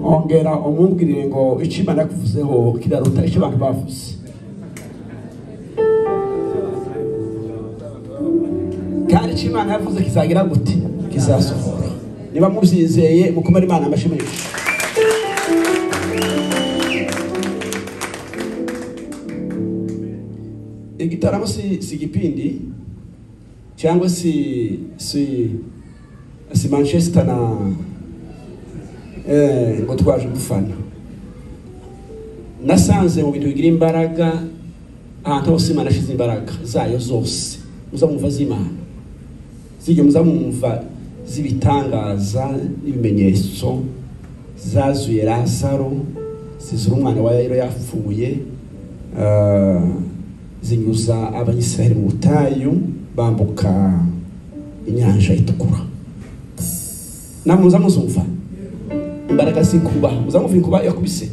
Ongera umubwire ngo icyo Imana yakuvuzeho kiraruta icyo abantu bavuze. Kandi icyo Imana yavuze kizagira gute? Kizasohora. Niba mubyizeye mukomere Imana amashyi menshi. Igitaramo si igipindi cyangwa si Manchester na ngo twaje gufana. Nasanze mu bintu bigira imbaraga ahantu hose Imana ashize imbaraga zayo zose muzamumva z'Imana, zijya muzamumva z'ibitangaza n'ibimenyetso. Zazuye Lazaro, zizura umwana wa Yairo yapfuye, zinyuza Abanyisiraheli mu butayu bambuka inyanja itukura. Namwe muzamuzumva imbaraga z'inkuba, muzamumva inkuba yakubise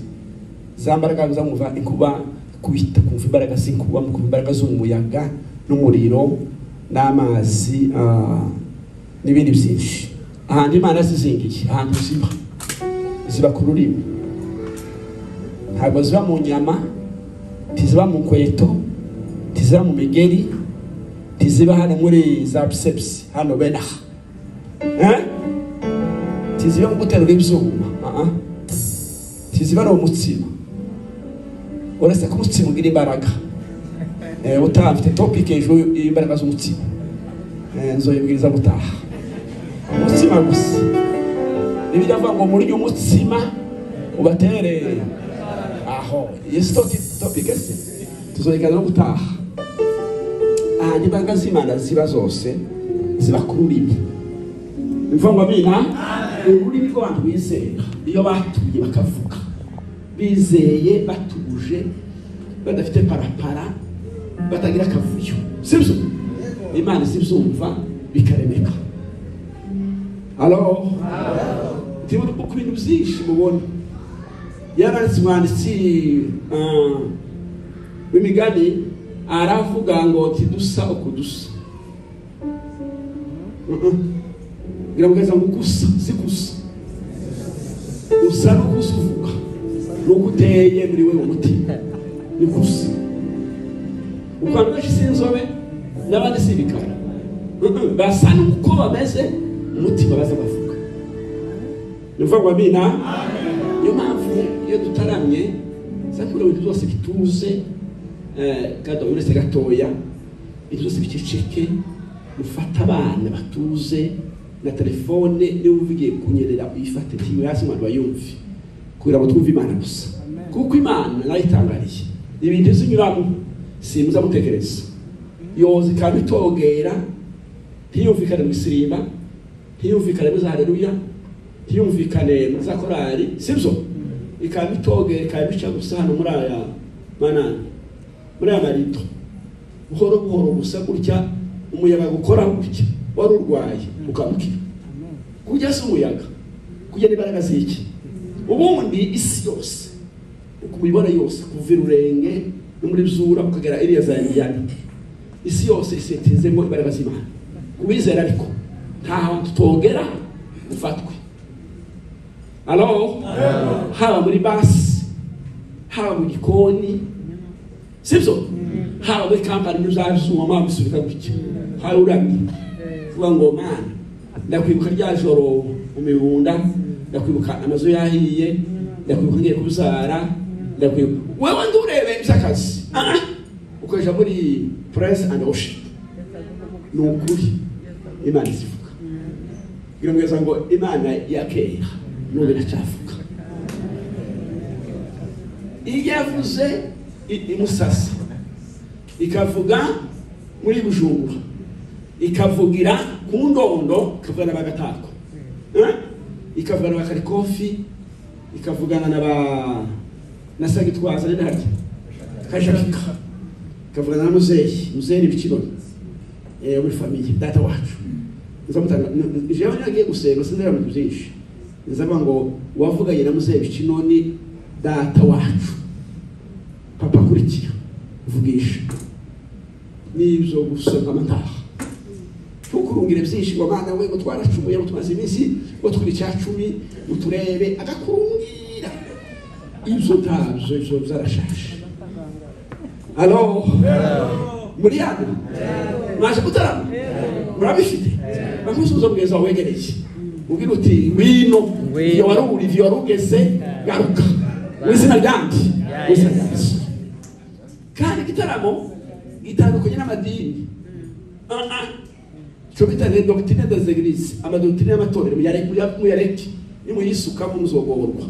za mbaraga, muzamumva inkuba kubita, kumva imbaraga z'inkuba, mukumva imbaraga z'umuyaga n'umuriro n'amazi n'ibindi byinshi. Ahantu Imana zizingiye, ahantu ziba ku rurimi, ntabwo ziba mu nyama, ntiziba mu nkweto, ntiziba mu migeri, ntiziba hano muri za biceps hano bene aha, ntiziba mu guterura ibyuma, ntiziba no mu mutsima. Uretse ko umutsima ugira imbaraga, utafite topic hejuru y'imbaraga z'umutsima, nzoyibwiriza gutaha. Umutsima gusa Bibiliya ivuga ngo muri umutsima ubatere aho. Yesu topic se tuzoyigana no gutaha. Ahantu imbaraga z'Imana ziba zose ziba ku rurimi. Bivuga ngo amina. Ururimi rw'abantu bizera iyo batuye bakavuga bizeye batuje badafite parapara batagira akavuyo, sibyo? Imana isibyumva bikaremeka. Alo, tibuka ku bintu byinshi mubona. Yaranditse umwanditsi w'imigani aravuga ngo tidusa uko dusa. Ngira ngo gusa si gusa, usa n'uko uvuga nuko uteye muri wewe umutima ni gusa. Uko abantu benshi si inzobe n'abandi si ibikara, basa n'uko bameze umutima baza bavuga. Nivuga ngo amina. Niyo mpamvu iyo dutaramye zakura ibintu byose bituze, kado uretse gatoya, ibintu byose biceceke, mufata abana batuze na telefone niba uvugiye kunyerera uyifate ntiwe hasi ngo bayumve, kugira ngo twumve Imana gusa. Kuko Imana nayitangariye ibintu zinyuramo simuza mutekereza, yoza ikabitogera, ntiyumvikane mu isirimba, ntiyumvikane muri za haleluya, ntiyumvikane muri za korali, sibyo? Ikabitogera ikabica gusa hano muri aya manani, muri aya marido, buhoro buhoro gusa gutya, umuyaga gukora gutya, wari urwaye ukamukira. Kujya si umuyaga, kujya n'imbaraga z'iki? Ubundi isi yose uko ubibona yose, kuva Rurenge no muri Bzura ukagera iriya za Indiana, isi yose isetezemo imbaraga z'Imana. Kubizera ariko nta hantu tutogera ufatwe. Alo, haba muri basi, haba mu gikoni, sibyo? Haba muri kampani n'uzazuma mabisubika gutya, hari uramye uvuga ngo Mana ndakwibuka rya joro mu mibunda, ndakwibuka amazu yahiye, ndakwibuka ngiye kubyara, ndakwibuka wewe ndurebe iby'akazi ukoresha muri press and worship. Ni ukuri Imana izivuga. Ngira ngo Imana ya kera n'ubu iracyavuga. Iyo yavuze imusasa, ikavuga muri Bujumbura, ikavugira ku Ndondo, ikavuga n'abagatako, ikavuga n'abakarikofi, ikavugana n'aba na Sagitwaza n'ahandi Kashakika, ikavugana na muzeyi n'ibikironi muri famiye data wacu. Nzamutanga jewe nagiye gusenga sinzira mu byinshi, nzaba ngo wavuganye na muzeyi Bikinoni data wacu, papa kurikira vugisha n'ibyo gusa nkamataha. Kuko Ntimukurungire byinshi ngo bana we ngo twaracumuye ngo tumaze iminsi ngo twiri cya 10 uturebe agakurungira ibyo ntabyo ibyo byarashaje. Alo muri yandi mwaje gutarama murabifite bamusubiza mugeza wegereye ubwira uti ngwino iyo waruri iyo warugeze garuka mu izina ryandi. Kandi igitaramo gitandukanye n'amadini. Cyo bita les doctrines des églises, amadoctrine y'amatorero muyareke nimuyisuka muzogorwa.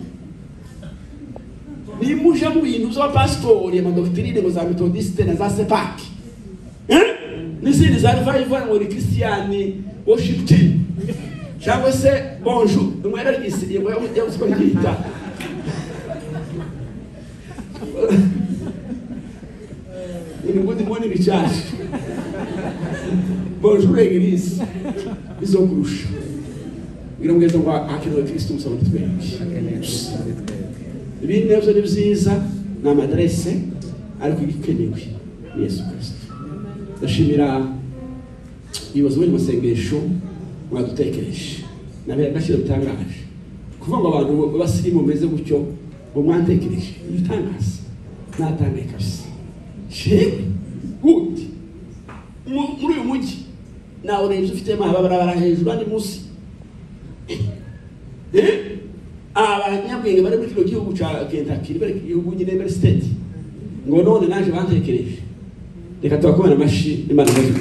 Nimuje mu bintu by'abapasitori amadoctrine ngo za methodiste na za CEPAC n'izindi za revival ngo ni Christian worship team cyangwa se bonjour umweragisi yabuze ko yita ni good morning church bonjour église izokurusha ngira mugeza ngo hakenewe Kristo musaba twebwe. Ibindi nabyo ni byiza ni amadresse ariko igikenewe ni Yesu Kristo. Ndashimira ibibazo biri mu masengesho mwadutekereje nabera gashira bitangaje kuvuga ngo abantu b'abasirimu bameze gutyo ngo mwantekereje ibitangaza natangaye kabisa. Jewe gute muri uyu mujyi nawe urenze ufite amabarabara hejuru andi munsi abanyabwenge bari muri kino gihugu cya Kentucky bari igihugu nyine muri state ngo none naje bantekereje reka tubakomere amashi Imana ibaze.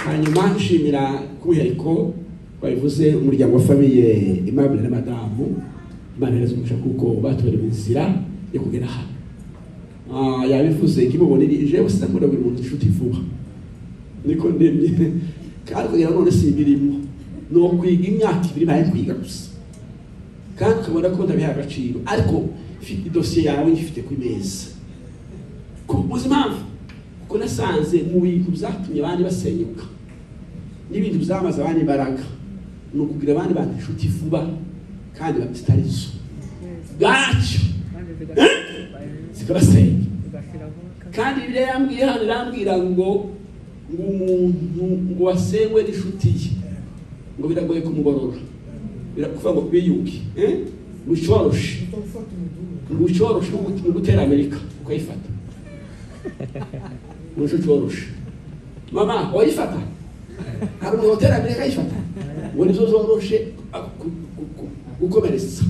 Hanyuma nshimira k'umwihariko babivuze umuryango wa famille Aimable na madamu Imana ibaze umugisha kuko batubereye inzira yo kugera hano. Yabivuze kimubona jewe sinakunda buri muntu inshuti vuba niko ndemye kandi kugira none simbirimo no kwiga imyaka ibiri baye kwiga gusa kandi ukabona ko ndabiha agaciro ariko idosiye yawe ifite ku meza. Muzi impamvu? Kuko nasanze mu bintu byatumye abandi basenyuka n'ibintu byamaze abandi imbaraga ni ukugira abandi bantu inshuti vuba kandi zitari zo bwacyo zikabasenya. Kandi Bibiliya yambwiye hano irambwira ngo umuntu ngo wasenywe n'inshuti ye ngo biragoye kumugorora birakuvuga ngo biyuke ngo ucoroshe mu gutera Amerika ukayifata ngo ucoroshe mama wayifata hari umuntu utera Amerika ayifata ngo nizo zoroshe gukomeretsa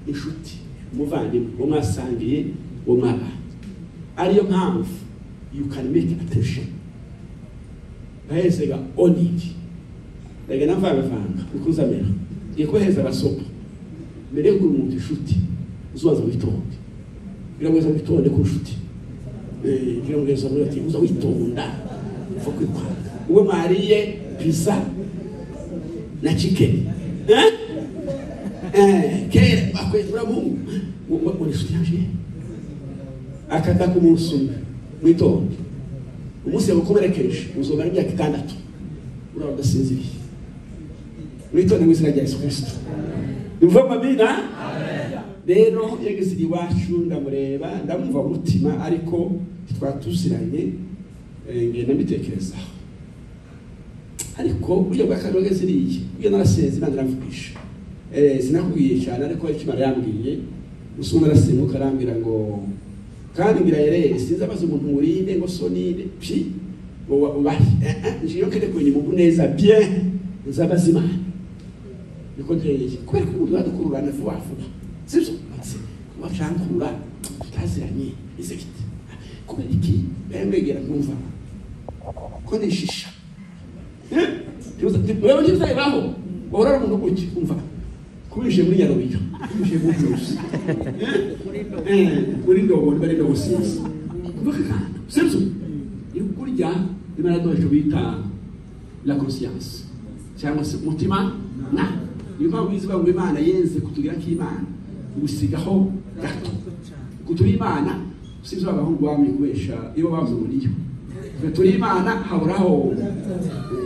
inshuti umuvandimwe uwo mwasangiye uwo mwabanye. Ariyo mpamvu you can make attention bahezega oniki ndagenda mvangavanga ukuzamera ngiye kuheza abasopo mbere yo umuntu inshuti uzubaza witonde biramuza witonde ku nshuti biramuza ati uza witonda uva kwikwanga uwo mwariye pizza na chicken kera akwezura mungu ngo inshuti yaje akata ku munsi umwe witonde umunsi yagukomerekeje uzomara imyaka 6 uraba udasinziriye. Witonde mu izina rya Yesu Kristo. Nimva mabina. Rero yageze iwacu ndamureba ndamumva umutima ariko twatuziranye ngenda mbitekerezaho ariko burya bwa kabiri wageze iriya burya narasenze Imana iramvugisha sinakubwiye cyane ariko icyo Imana yambwiye gusa narasimbuka arambwira ngo kandi ngira yerere sinzi abaza umuntu murinde ngo sonine pi ngo ubahe njiyo kende kwenye umuntu neza bien nzabaza Imana niko nteye kubera ko umuntu badukururana vuba vuba sibyo wacankura tutaziranye ize bite kubera iki bembegera nkumva ko nishisha wewe ntibizabaho wahora umuntu guki umva kubije muri Nyarubiyo kubije mu byose muri ndobo bari ndobo sinzi sibyo kurya Imana yaduhaye bita la conscience cyangwa se umutima na niyo mpamvu bivuga ngo Imana yenze kutugira k'Imana gusigaho gato kuturi Imana sibyo abahungu bamwe kubesha iyo bavuze ngo niyo turi Imana haburaho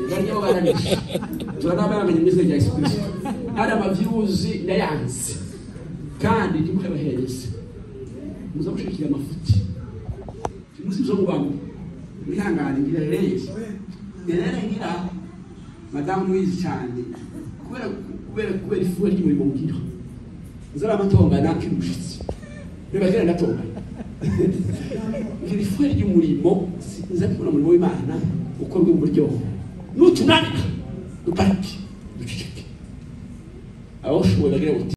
baryo barabisha turanabamenye mu izina rya Yesu Kristo hari amavyuzi ndayanze kandi ntimukabahereze muza gushikira amafuti muzi byo mubamo Mwihangane ngira rero ngira madamu Louise cyane kubera ifuhe ry'umurimo ngira nzara amatonga nakira umushitsi reba kera ndatongana ngira ifuhe ry'umurimo nza kubona umurimo w'Imana ukorwe mu buryo nutunanira duparike duceceke aho ushoboye bagira uti.